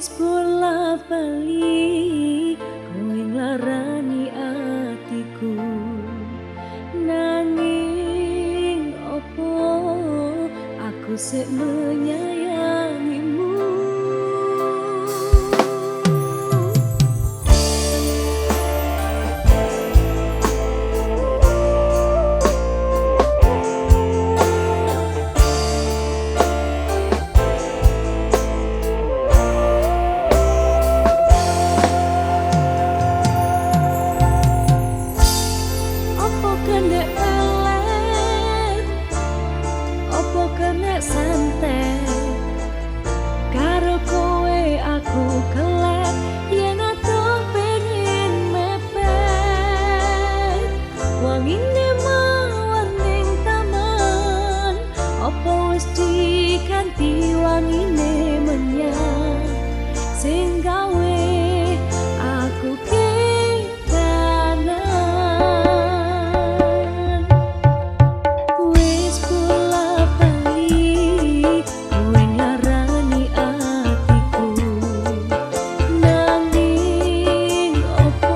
Wis bola bali kowe nglarani atiku, nanging opo aku sik menyayangimu. Santai karo kowe aku kelek yen atuh pengen mepet. Wangine mawar ning taman opo wis diganti wangine menyan sing gawe aku kedanan. Wis bola bali kowe nglarani atiku, nanging opo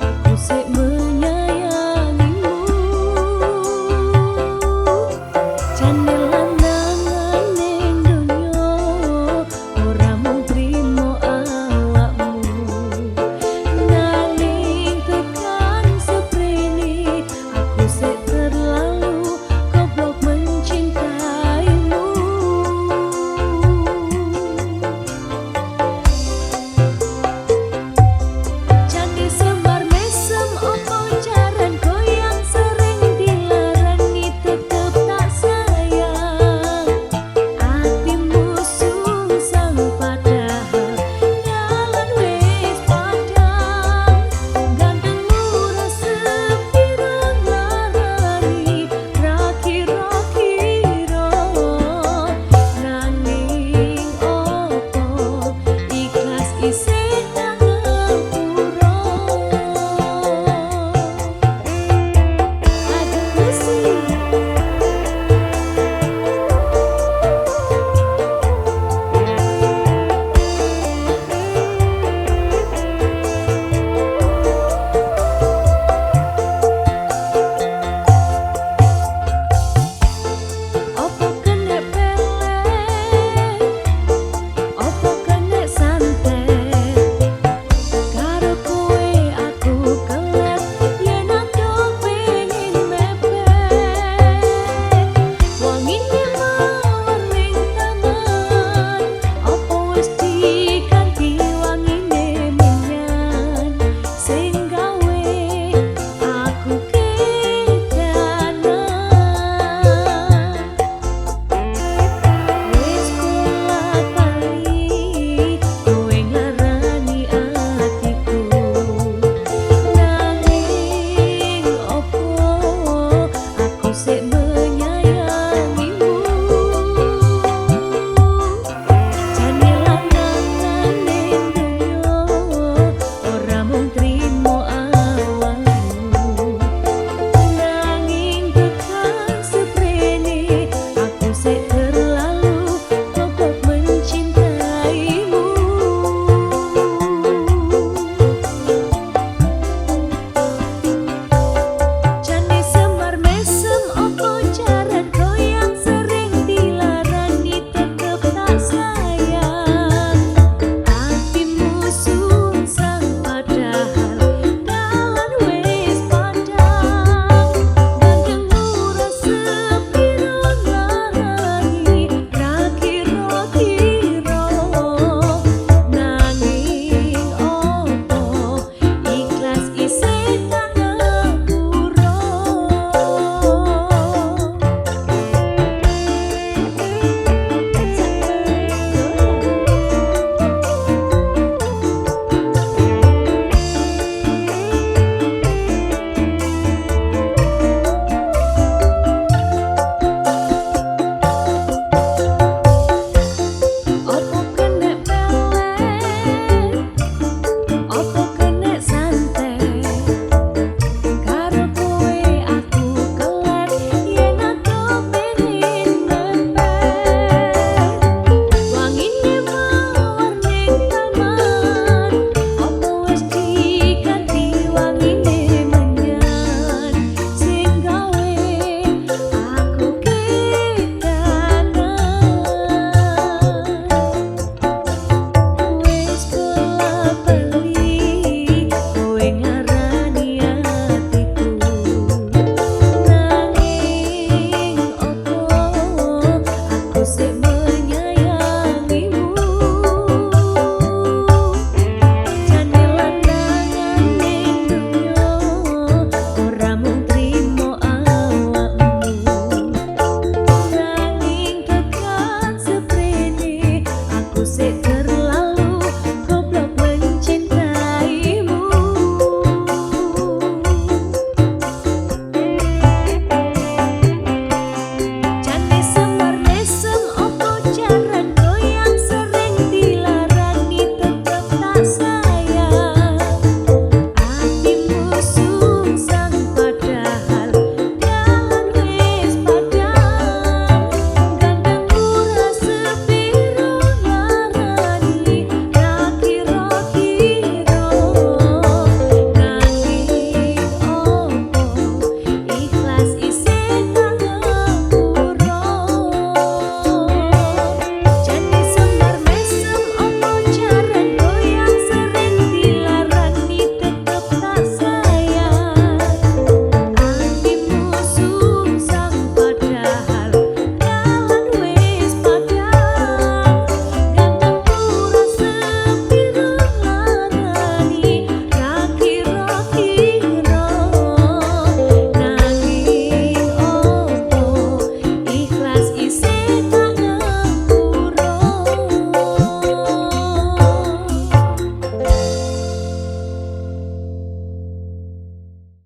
aku sik menyayangimu. Jane lanangan ning donya ora mung trimo awakmu, nanging tekan seprene aku sik terlalu goblok mencintaimu. Jane sembar mesem opo jaran goyang sering dilarani tetep tak sayang. Atimu sungsang padahal dalan wis padang. Gantengmu resep piro nglarani ra kira-kira, nanging opo ikhlas isih tak ngapura. Aduh sih. Opo kena pelet, opo kena santet, karo kowe aku kelet yen aku pengen mepet. Wangine mawar ning taman opo wis diganti wangine menyan sing gawe aku kedanan. Wis bola bali kowe nglarani atiku, nanging opo aku sik